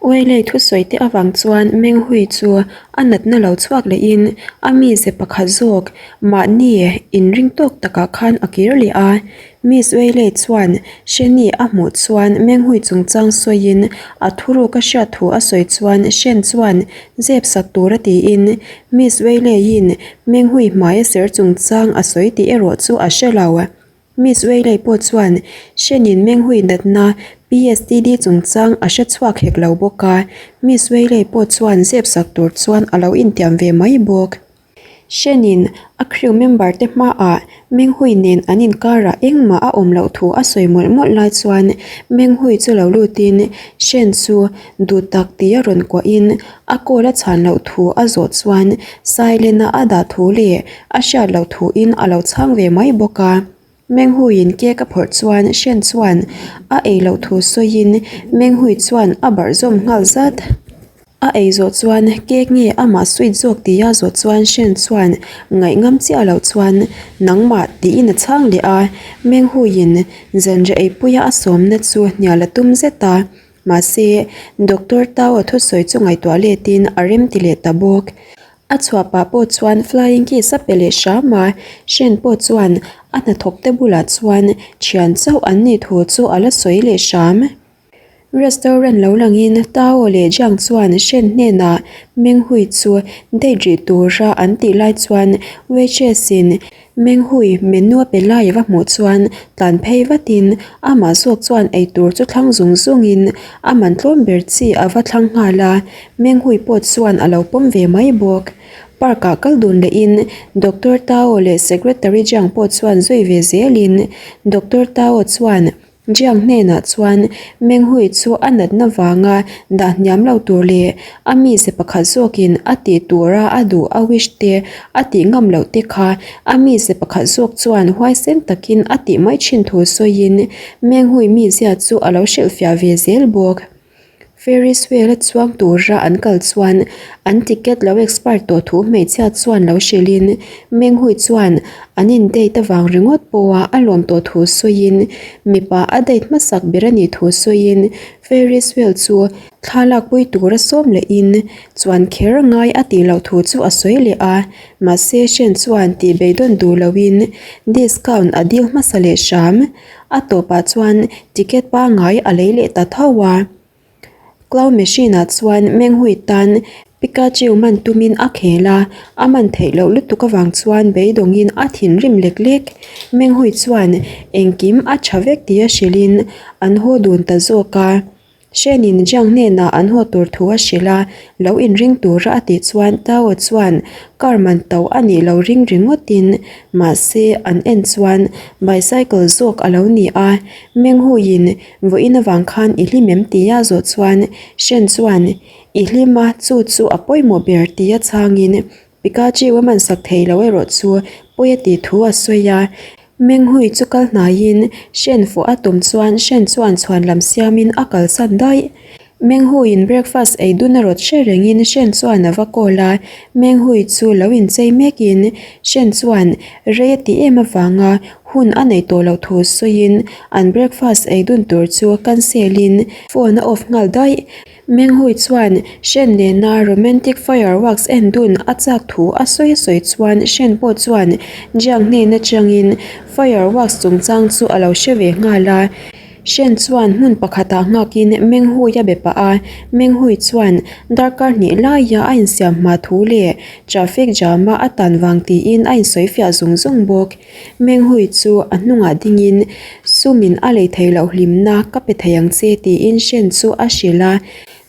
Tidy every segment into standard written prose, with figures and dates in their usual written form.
Uailei thusawi te avang chuan Menghui chu a natna lo chhuak lehin a mize pakhat zawk mahni inring tawk takah khan a kir leh a. Miss Uailei chuan Sheni a hmuh chuan Menghui chungchang sawiin a thuruk a hriat thu a sawi chuan Shen chuan zep sak tur a tiin Miss Uaileiin Menghui hmai a ser chungchang a sawi tih erawh chu a hre lo. Miss Weilei pawh chuan Shenin Menghui natna PSTD chungchang a hre chhuak hek lo bawk a, Miss Weilei pawh chuan zep sak tur chuan a lo intiam ve mai bawk. Shenin a crew member te hmaah Menghui nen an inkarah engmah a awm loh thu a sawi mawlh mawlh lai chuan Menghui chu lo lutin Shen chu duh tak tia rawn kuahin a call a chhan loh thu a zawh chuan silent a a dah thu leh a hriat loh thuin a lo chhang ve mai bawk a. Menghuiin cake a phawrh chuan Shen chuan a ei loh thu sawiin Menghui chuan a barh zawm nghal zat. A ei zawh chuan cake nge amah sweet zawk tia zawh chuan Shen chuan ngaihngam chiah loh chuan nangmah tiin a chhang leh a. Menghuiin zanriah eipuia a sawmna chu hnial a tum zet a. Mahse, Doctor Tao thusawi chu ngaihtuah letin a rem ti leh ta bawk. A chhuah pah pawh chuan flying kiss a pe leh hram a, Shen pawh chuan a hnathawk te bulah chuan thian chauh an nih thu chu a la sawi leh hram. Restaurant lo langin Tao leh Jiang chuan Shen hnenah Meng Hui chu date rih tura an tih lai chuan waitress in Menghui menu a pe lai a va hmuh chuan tlan phei vatin amah zawk chuan eitur chu thlang zung zungin a man tlawm ber chi a va thlang nghal a, Menghui pawh chuan a lo pawm ve mai bawk. Park ah kal dun lehin Doctor Tao leh Secretary Jiang pawh chuan zui ve zelin Doctor Tao chuan Jiang hnenah chuan Menghui chu a natna vanga dah hniam lo tur leh a mize pakhat zawkin a tih tura a duh a wish te a tih ngam loh te kha a mize pakhat zawk chuan huaisen takin a tih mai thin thu sawiin Menghui mizia chu a lo hrilhfiah ve zel bawk. Ferris wheel a chuang tura an kal chuan an ticket lo expire tawh thu hmeichhia chuan lo hrilhin Menghui chuan an in date avang ringawt pawha a lawm tawh thu sawiin mipa a date hmasak ber a nih thu sawiin Ferris wheel chu thla lakpui tura sawm lehin chuan kher ngai a tih loh thu chu a sawi leh a mahse Shen chuan tih beidawn duh lohin discount a dil hmasa leh hram. A tawpah chuan ticket pangngai a lei leh ta tho a. Cloud machine ah chuan Menghui tan Pikachu man tumin a khel a, a man theih loh lutuk avang chuan beidawngin a thinrim lek lek. Menghui chuan engkim a tha vek tih a hrilhin an haw dun ta zawk a. Hrenin Jiang hnenah an haw tur thu a hrilh a, lo inring tura a tih chuan Tao chuan car man to a nih lo ring ringawtin mahse an en chuan bicycle zawk a lo ni a, Menghuiin vawiin avang khan i hlim em tia zawh chuan Shen chuan i hlim a chu chu a pawimawh ber tia chhangin Pikachu a man sak thei lo erawh chu pawi a tih thu a sawi a, Menghui chu kal hnaiin Shen fuh a tum chuan Shen chuan chhuan lam siamin a kalsan daih. Menghuiin breakfast ei dun a rawt hre rengin Shen chuan a va call a, Menghui chu lo inchei mekin Shen chuan rei a tih em avanga hun a neih tawh loh thu sawiin an breakfast ei dun tur chu cancel in phone a off nghal daih. Menghui chuan Shen nena romantic fireworks en dun a chak thu a sawi a sawi chuan Shen pawh chuan Jiang hnen atangin fireworks chungchang chu a lo hre ve nghal a. Shen chuan hmun pakhatah nghakin Menghui a be pah a, Menghui chuan darkar hnih laia a insiam hma thu leh traffic jam a a tan vang tiin a insawifiah zung zung bawk. Menghui chu a hnungah dingin Sumin a lei thei loh hlimna ka pe thei ang che tiin Shen chu a hrilh a.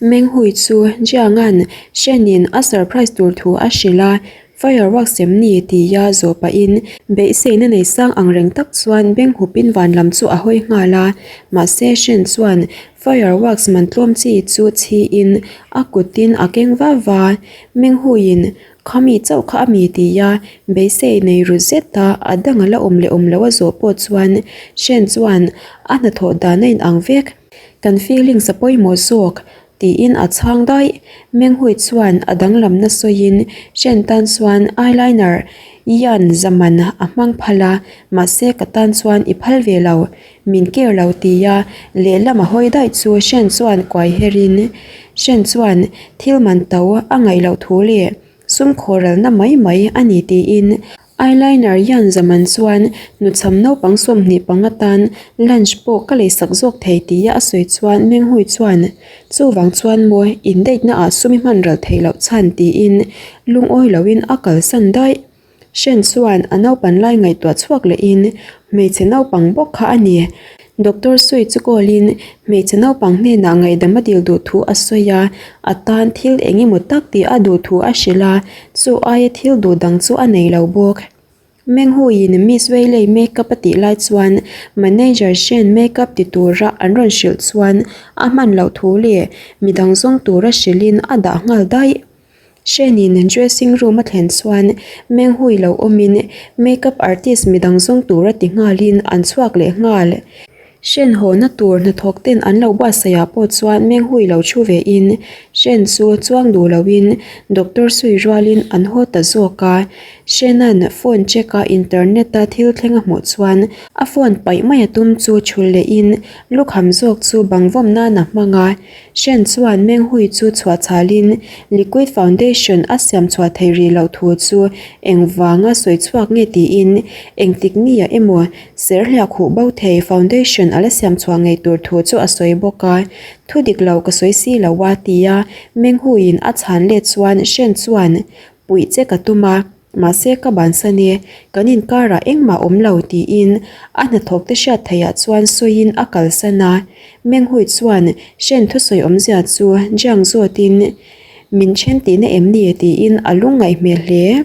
Menghui chu Jianga'n Shenin a surprise tur thu a hrilh a, Fireworks em ni? tia zawh pahin beiseina nei sang ang reng tak chuan beng hupin van lam chu a hawi nghal a. Mahse Shen chuan fireworks man tlawm chi chu chhiin a kutin a keng va va. Menghuiin Khami chauh kha a mi ti a, beisei nei ru zet a, a dang a la awm leh awm loh a zawh pawh chuan Shen chuan a hnathawh dan a inang vek. Kan feelings a pawimawh zawk tiin a chhang daih. Menghui chuan a danglamna sawiin Shen tan chuan eyeliner Yan zaman a hmang phal a, mahse ka tan chuan i phal ve lo, min care lo tia lehlam a hawi daih chu Shen chuan kuai herin. Shen chuan thil man to a ngaih loh thu leh sum khawralna mai mai a ni tiin Eyeliner hian zaman chuan nuchham naupang 25 tan lunch pawh ka leisak zawk thei tia a sawi chuan Menghui chuan chuvang chuan maw in date na ah sum i hman ral theih loh chhan tiin lungawi loin a kalsan daih. Shen chuan a naupan lai ngaihtuah chhuak lehin hmeichhe naupang bawk kha a ni. Doctor Sui chu call in hmeichhe naupang hnenah ngaihdam a dil duh thu a sawi a, a tan thil eng emaw tak tih a duh thu a hrilh a, chu aia thil duh dang chu a nei lo bawk. Menghuiin Miss Weilei makeup a tih lai chuan manager Shen makeup ti tura an rawn hrilh chuan a hman loh thu leh midang zawng tura hrilhin a dah nghal daih. Hrenin dressing room a thlen chuan menghui lo awmin makeup artist midang zawng tura ti nghalin an chhuak leh nghal. Hren hawhna tur hnathawk ten an lo buatsaih ah pawh chuan menghui lo thu ve in Hren chu chuang duh loin doctor sui rualin an haw ta zawk a. Hrenan phone check a internet a thil thleng a hmuh chuan a phone paih mai a tum chu thul lehin lukham zawk chu bang vawm nan a hmang a. Shen chuan Menghui chu chhuah chhalin liquid foundation a siam chhuah theih rih loh thu chu engvanga sawi chhuak nge tiin engtik nia emaw serhliah khuh bo thei foundation a la siam chhuah ngei tur thu chu a sawi bawk a. Thu dik lo ka sawi si lo a tia Menghuiin a chhan let chuan Shen chuan puih che ka tum a. Mahse ka bansan e, kan inkarah engmah awm lo tiin a hnathawk te hriat theihah chuan sawiin a kalsan a. Menghui chuan Shen thusawi awmzia chu Jiang zawtin min then tihna em ni tiin a lungngaih hmel hle.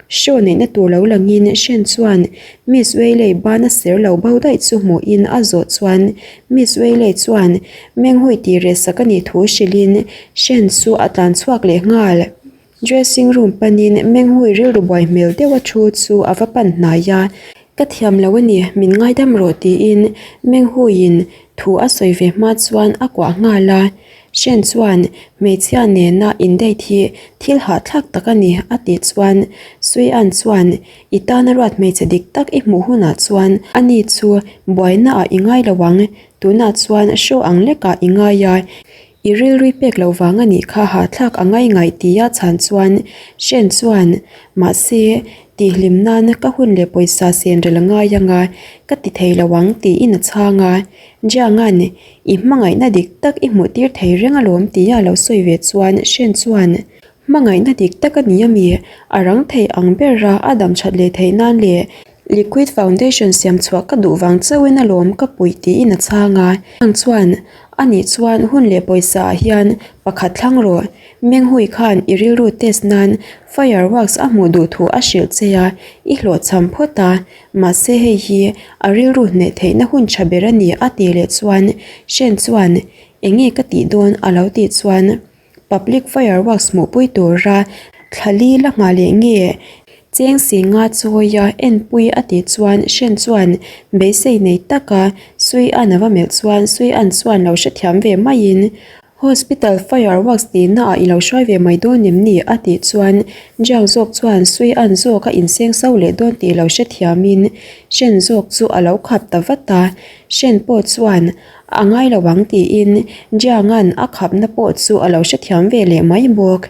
Show neihna tur lo langin Shen chuan Miss Weilei ban a ser lo bo daih chu hmuhin a zawh chuan Miss Weilei chuan Menghui tih reh sak a nih thu hrilhin Shen chu a tlan chhuak leh nghal. Dressing room panin Menghui rilru buai hmel deuh a thu chu a va pan hnai a, Ka thiam lo a ni, min ngaidam rawh tiin Menghuiin thu a sawi ve hma chuan a kuah nghal a. Shen chuan hmeichhia nena in date hi thil hahthlak tak a ni a tih chuan Suian chuan I tana ruat hmeichhe dik tak i hmuh hunah chuan ani chu buaina ah i ngai lo ang, tunah chuan show ang lekah i ngai a, I rilrui pek loh vang a nih kha hahthlak a ngai ngaih tia chhan chuan Shen chuan, Mahse, tihhlim nan ka hun leh pawisa sen rel a ngai anga ka ti thei lo ang tiin a chhang a. Jianga'n, I hmangaihna dik tak i hmuh tir thei reng alawm tia lo sawi ve chuan Shen chuan, Hmangaihna dik tak a ni ami? A rang thei ang bera a dam that leh theih nan leh liquid foundation siam chhuah ka duh vang chauhin alawm ka puih tiin a chhang a. Ang chuan, Anih chuan hun leh pawisa ah hian pakhat thlang rawh. Menghui khan i rilru test nan fireworks a hmuh duh thu a hrilh che a, i hlawhchham phawt a. Mahse hei hi a rilru hneh theihna hun tha ber a ni a tih leh chuan Shen chuan, Enge ka tih dawn a lo tih chuan Public fireworks hmuhpui tura thla li la nghah leh nge cheng si nga chawia enpui a tih chuan Shen chuan beisei nei taka Sui-an a va melh chuan Sui-an chuan lo hrethiam ve maiin Hospital fireworks tihna ah i lo hruai ve mai dawn em ni a tih chuan Jiang zawk chuan Sui-an zawk a inseng so leh dawn tih lo hrethiamin Shen zawk chu a lo khap ta vat a Shen pawh chuan A ngai lo ang tiin Jiang-a'n a khapna pawh chu a lo hrethiam ve leh mai bawk.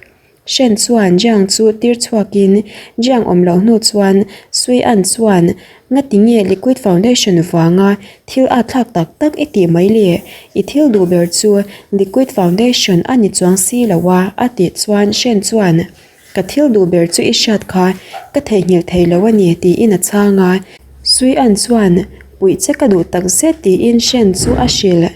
Shen chuan Jiang chu tir chhuakin Jiang awm loh hnu chuan Sui-a'n chuan Ngati nge liquid foundation vanga thil at thlak tak tak i tih mai le? I thil duh ber chu liquid foundation a ni chuang si lo a a tih chuan Shen chuan Ka thil duh ber chu i hriat kha ka theihnghilh thei lo a ni tiin a chhang a. Sui-an chuan puih che ka duh tak zet tiin Shen chu a hrilh.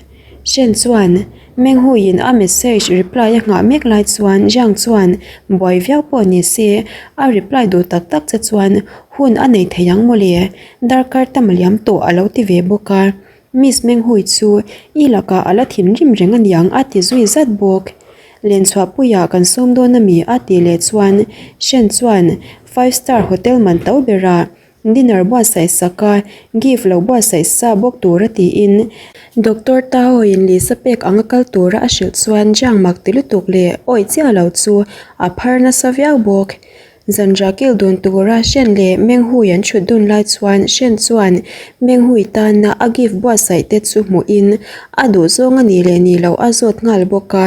Shen chuan Menghuiin a message reply a nghah mek lai chuan Jiang chuan buai viau pawh ni se a reply duh tak tak che chuan hun a nei thei ang mawle darkar tam a liam tawh a lo ti ve bawk a. Miss Menghui chu i lakah a la thinrim reng aniang a ti zui zat bawk. Lenchhuahpuiah kan sawm dawn ami a tih leh chuan Shen chuan five star hotel man to berah dinner buatsaih sak a gift lo buatsaih sa bawk tura tiin Doctor Tao in Lisa pek anga kal tura a hrilh chuan Jiang mak ti lutuk leh awih chiah lo chu a phar nasa viau bawk. Zanriah kil dun tura Shen leh Menghui an thut dun lai chuan Shen chuan Menghui tana a gift buatsaih te chu hmuhin a duhzawng a nih leh nih loh a zawt nghal bawk a.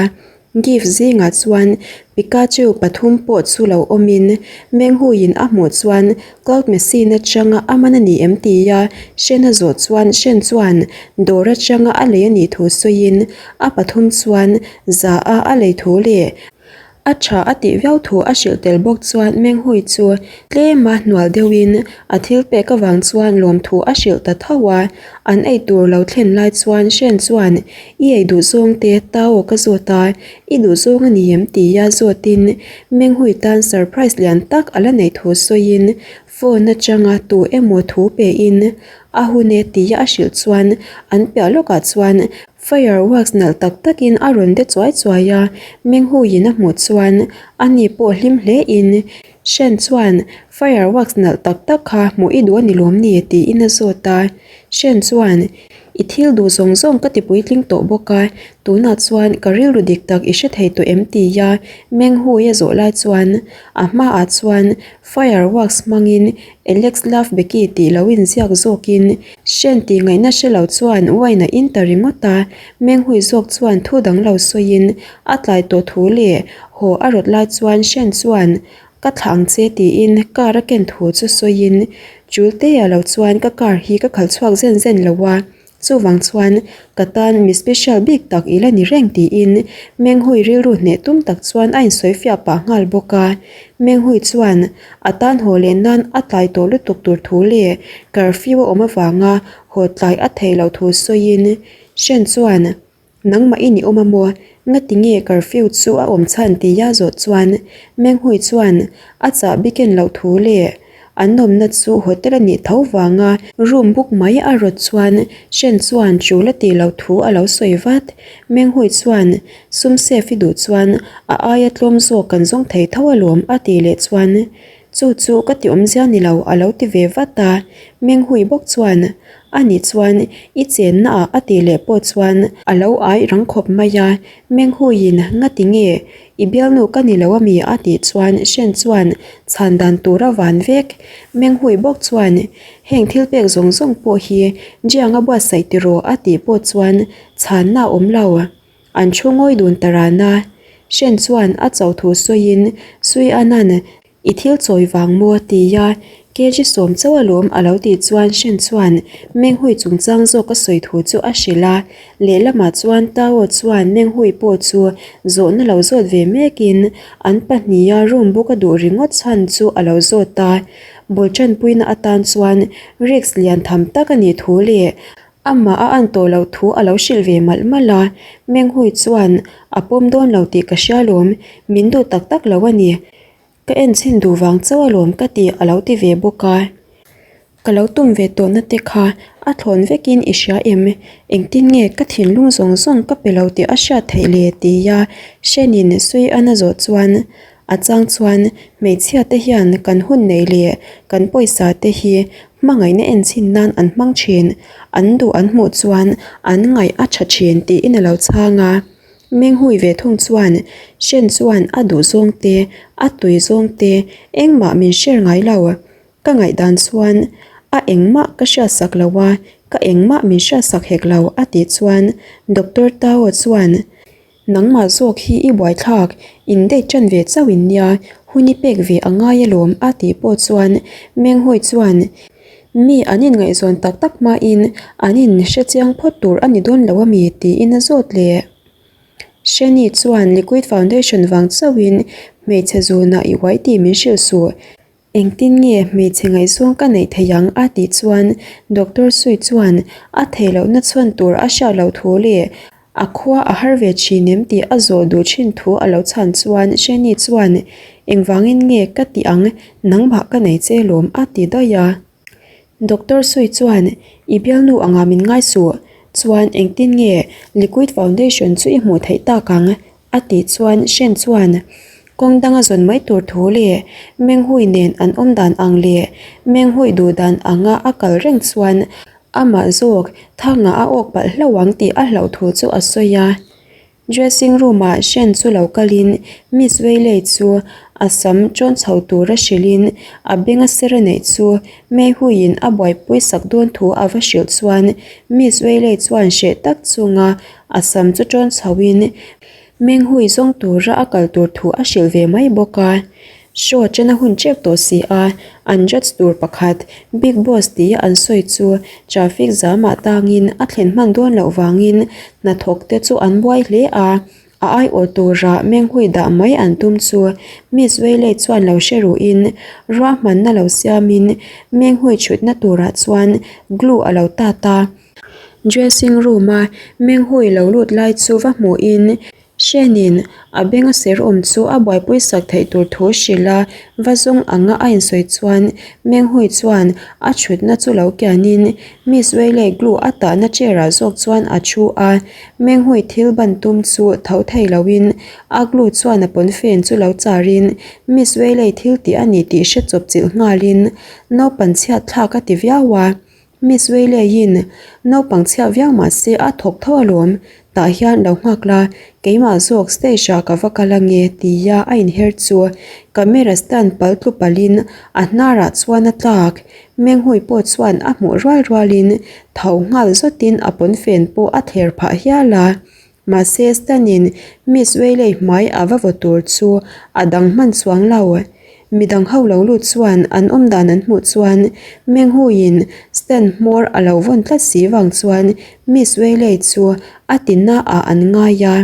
Gift zingah chuan Pikachu pathum pawh chu lo awmin Menghuiin a hmuh chuan Cloud machine atanga a man a ni em tia Shen a zawh chuan Shen chuan dawr atanga a lei a nih thu sawiin a pathum chuan za a a lei thu leh A tha a tih viau thu a hrilh tel bawk chuan Menghui chu tlema hnual deuhin a thil pek avang chuan lawmthu a hrilh ta tho a. An ei tur lo thlen lai chuan Shen chuan I ei duh zawng te Tao ka zawt a, i duh zawng a ni em tia zawtin Menghui tan surprise lian tak a la neih thu sawiin phone atanga tu emaw thu pein a hun e tia a hrilh chuan an piah lawkah chuan Fireworks nalh tak takin a rawn de chuai chuai a, Menghuiin a hmuh chuan ani pawh hlim hle in Shen chuan fireworks nalh tak tak kha hmuh i duh a ni lawm ni? tiin a zawt a. Shen chuan I thil duh zawng zawng ka ti puitling tawh bawk a, tunah chuan ka rilru dik tak i hre thei tawh em? tia Menghui a zawh lai chuan a hmaah chuan fireworks hmangin Alex love Becky tih lo inziak zawkin Shen tih ngaihna hre lo chuan wine a in ta ringawt a, Menghui zawk chuan thu dang lo sawiin a tlai tawh thu leh haw a rawt lai chuan Shen chuan ka thlah ang che tiin car a ken thu chu sawiin Chultea lo chuan ka car hi ka khalh chhuak zen zen lo a, Chuvang chuan ka tan mi special bik tak i la ni reng tiin Menghui rilru hneh tum tak chuan a insawi fiah pah nghal bawk a. Menghui chuan a tan haw leh nan a tlai tawh lutuk tur thu leh curfew a awm avanga haw tlai a theih loh thu sawiin Shen chuan Nangmah i ni awm a maw? Ngati nge curfew chu a awm chhan tia zawh chuan Menghui chuan a chah biken loh thu leh an awmna chu hotel a nih tho vanga room book mai a rawt chuan Shen chuan tul a tih loh thu a lo sawi vat. Menghui chuan sum safe i duh chuan a aia tlawm zawk kan zawng thei tho alawm a tih leh chuan Chu chu ka ti awmzia ni lo a lo ti ve vat a, Menghui bawk chuan a nih chuan i chenna ah a tih leh pawh chuan a lo ai rang khawp mai a, Menghuiin ngati nge i bialnu ka ni lo ami a tih chuan Shen chuan chhan dan tur a van vek. Menghui bawk chuan heng thil pek zawng zawng pawh hi Jiang a buatsaih tiraw a tih pawh chuan chhanna a awm lo. An thu ngawi dun ta ran a, Shen chuan a cho thu sawiin Sui Anan i thil chawi vang maw tia kg sawm chauh alawm a lo tih chuan Shen chuan Menghui chungchang zawk a sawi thu chu a hrilh a, lehlamah chuan Tao chuan Menghui pawh chu zawhna lo zawt ve mekin an pahniha room book a duh ringawt chhan chu a lo zawt a, bul tanpuina atan chuan risk lian tham tak a nih thu leh Amah a an tawh loh thu a lo hrilh ve malh malh a, Menghui chuan a pawm dawn lo tih ka hria alawm, min duh tak tak lo a ni. Ka en chhin duh vang chauh alawm ka tih a lo ti ve bawk a. Ka lo tum ve tawhna te kha a thlawn vekin i hria em? Engtin nge ka thinlung zawng zawng ka pe lo tih a hriat theih le? tia Hrenin Sui An a zawh chuan A chang chuan hmeichhia te hian kan hun neih leh kan pawisa te hi hmangaihna enchhin nan an hmang thin, an duh an hmuh chuan an ngaih a tha thin tiin a lo chhang a. Menghui ve thung chuan Shen chuan a duh zawng te, a tui zawng te engmah min share ngai lo. Ka ngaihdan chuan a engmah ka hriatsak lo a, ka engmah min hriatsak hek lo a tih chuan Doctor Tao chuan Nangmah zawk hi i buaithlak, in date ṭan ve chauh in nia, hun i pek ve a ngai alawm a tih pawh chuan Menghawi chuan mi an inngaihzawn tak tak hmain an in hrechiang phawt tur a ni dawn lo ami tiin a zawt leh. Shani chuan liquid foundation vang chauhin hmeichhe zunah i uai tih min hrilh suh. Engtin nge hmeichhe ngaihzawng ka neih theih ang a tih chuan Doctor Sui chuan a theih lohna chhawn tur a hriat loh thu leh a khua a har ve thin em tih a zawh duh thin thu a lo chhan chuan Shani chuan engvangin nge ka tih ang nangmah ka nei che lawm a ti daih a. Doctor Sui chuan i bialnu anga min ngai suh chuan engtin nge liquid foundation chu i hmuh theih tak ang A tih chuan Shen chuan kawng danga zawn mai tur thu leh Menghui nen an awm dan ang leh Menghui duh dan anga a kal reng chuan amah zawk thangah a awk palh hlauh ang tih a hlauh thu chu a sawi a. Dressing room ah Shen chu lo kalin Miss Weilei chu a sam tawn chho tura hrilhin a benga ser a neih chu Meihuiin a buaipui sak dawn thu a va hrilh chuan Miss Weilei chuan hreh tak chunga A sam chu tawn chhoin. Menghui zawng tura a kal tur thu a hrilh ve mai bawk a. Show chen a hun tep tawh si a, an judge tur pakhat Big Boss tia an sawi chu traffic zamah tangin a thlen hman dawn loh vangin hnathawk te chu an buai hle a. A aiawh tura menghui dah mai an tum chu Miss Weilei chuan lo hre ruhin ruahmanna lo siamin menghui thutna turah chuan glue a lo tat a. Dressing room a menghui lo lut lai chu va hmuhin Hrenin a benga ser awm chu a buaipui sak theih tur thu hrilh a, va zawng anga a insawi chuan Menghui chuan a thutna chu lo kianin Miss Weilei glue a tahna chair ah zawk chuan a thu a, Menghui thil ban tum chu tho thei loin a glue chuan a pawnfen chu lo charin Miss Weilei thil tih a ni tih hre chawp chilh nghalin naupan chhiat thlak a ti viau a. Miss Weilei-in naupang chhiah viau mah se a thawk tho alawm, tah hian lo nghak la, keimah zawk stage ah ka va kal ange tia a inher chu camera stand pal tlu palhin a hnarah chuan a tlak. Menghui pawh chuan a hmuh rual rualin tho nghal zawtin a pawnfen pawh a thler phah hial a. Mahse Stan-in Miss Weilei hmai a va vaw tur chu a dang hman chuang lo. Midang ho lo lut chuan an awm dan an hmuh chuan Menghuiin Stan hmawr a lo vawn tlat si vang chuan Miss Weilei chu a ti na ah an ngai a.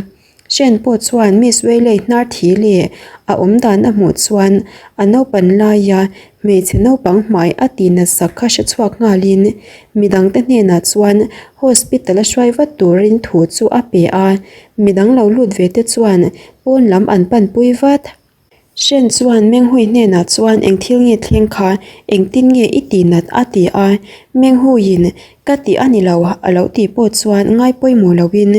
Shen pawh chuan Miss Weilei hnar thi leh a awm dan a hmuh chuan a naupan laia Hmeichhe naupang hmai a ti nasa kha hre chhuak nghalin midangte hnenah chuan hospital a hruai vat turin thu chu a pe a, midang lo lut ve te chuan pawn lam an panpui vat. Hren chuan Menghui hnenah chuan eng thil nge thleng kha engtin nge i ti nat a ti a, Menghuiin ka tih a ni lo a lo tih pawh chuan ngai pawimawh loin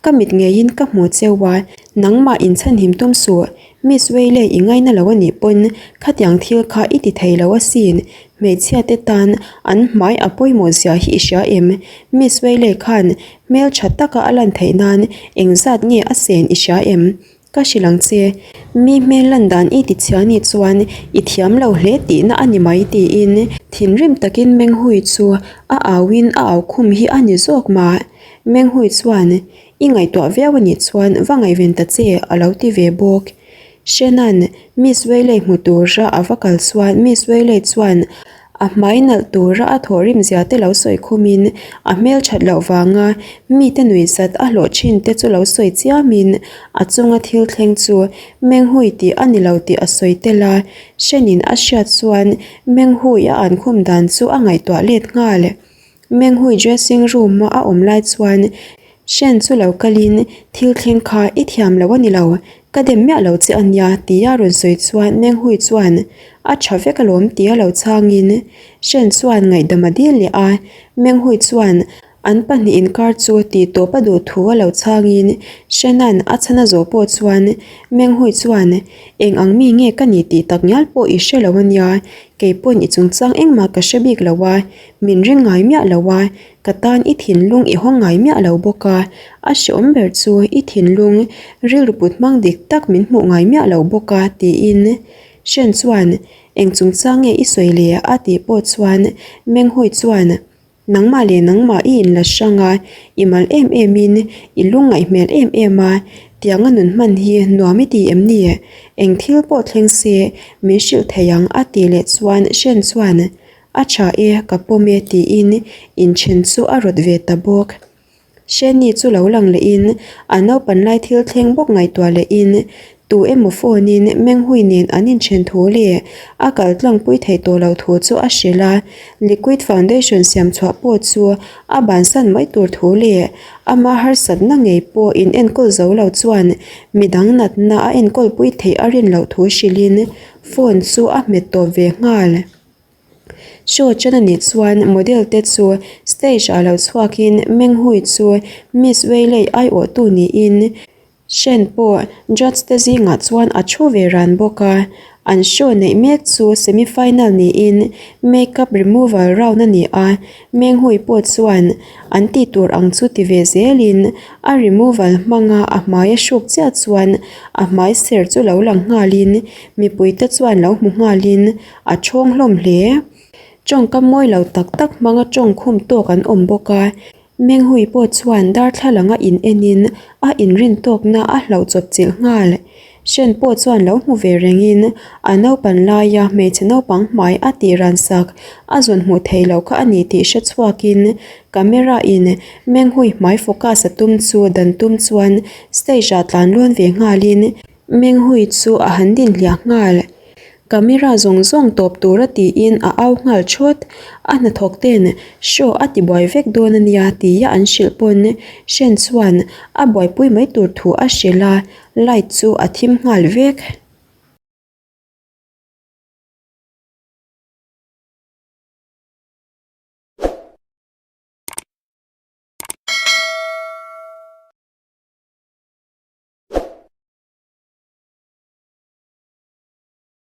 ka mit ngeiin ka hmu cheu a, nangmah inchhanhim tum suh Miss Weilei i ngaina lo anih pawn khatiang thil kha i ti thei lo asin, hmeichhia te tan an hmai a pawimawh zia hi i hria em? Miss Weilei khan hmeltha taka a lan theih nan engzat nge a sen i hria em? Ka hrilh ang che, mi hmel lan dan i ti chhia nih chuan i thiam lo hle tihna a ni mai tiin thinrim takin Menghui chu a auin a au khum hi a ni zawk mah. Menghui chuan I ngaihtuah viau a nih chuan va ngaihven ta che a lo ti ve bawk. Shannon, Miss Weiley hmu tura a va kal chuan Miss Weiley chuan a hmai nalh tura a thawhrim zia te lo sawi khumin a hmel that loh vanga mite nuihzat a hlawh thin te chu lo sawi chiamin a chunga thil thleng chu Menghui tih a ni lo tih a sawi tel a, Shannon a hriat chuan Menghui a ankhum dan chu a ngaihtuah let nghal. Menghui dressing room a a awm lai chuan Shen chu lo kalin thil thleng kha i thiam lo a ni lo, ka dem miah lo che a nia tia rawn sawi chuan Menghui chuan a tha vek alawm tia lo chhangin Shen chuan ngaihdam a dil leh a, Menghui chuan an pahnih inkar chu tih tawp a duh thu a lo chhangin Shenan a chhan a zawh pawh chuan Menghui chuan eng ang mi nge ka ni tih tak ngial pawh i hre lo a nia, kei pawn i chungchang engmah ka hre bik lo a, Min ring ngai miah lo a, ka tan i thinlung i hawng ngai miah lo bawk a, a hreawm ber chu i thinlung rilru put hmang dik tak min hmuh ngai miah lo bawk a tiin Shen chuan eng chungchang nge i sawi le a tih pawh chuan Menghui chuan nangmah leh nangmah i inla hrang a, i mal em em in i lungngaih hmel em em a, tianga nun hman hi nuam i ti em ni? Eng thil pawh thleng se min hrilh thei ang a tih leh chuan Shen chuan A tha e, ka pawm e tiin inthen chu a rawt ve ta bawk. Shani chu lo lang lehin a naupan lai thil thleng bawk ngaihtuah lehin tu emaw phone in Menghui nen an inthen thu leh a kal tlangpui theih tawh loh thu chu a hrilh a, liquid foundation siam chhuah pawh chu a bansan mai tur thu leh ama harsatna ngei pawh in enkawl zo lo chuan midang natna a enkawlpui theih a rin loh thu hrilhin phone chu a hmet tawp ve nghal. Show chen a nih chuan model te chu stage ah lo chhuakin Menghui chu Miss Weilei aiawhtu niin Shen pawh judge te zingah chuan a thu ve ran bawk a. An show neih mek chu semi final niin makeup removal round a ni a, Menghui pawh chuan an tih tur ang chu ti ve zelin a removal hmanga a hmai a hruk chiah chuan a hmai ser chu lo lang nghalin mipui te chuan lo hmu nghalin A thawng hlawm hle. Tawngkam mawi lo tak tak hmanga tawng khum tawk an awm bawk a. Menghui pawh chuan darthlalang a in enin a inrin tawkna a hlauh chawp chilh nghal. Hren pawh chuan lo hmu ve rengin a naupan laia hmeichhe naupang hmai a tih ran sak a zawn hmuh theih loh kha a ni tih hre chhuakin camera in Menghui hmai focus a tum chu dan tum chuan stage ah tlan lawn ve nghalin Menghui chu a han din hliah nghal. Camera zawng zawng tawp tura tiin a au nghal thawt. A hnathawk ten show a ti buai vek dawn a nia tia an hrilh pawn Shen chuan a buaipui mai tur thu a hrilh a, light chu a thim nghal vek.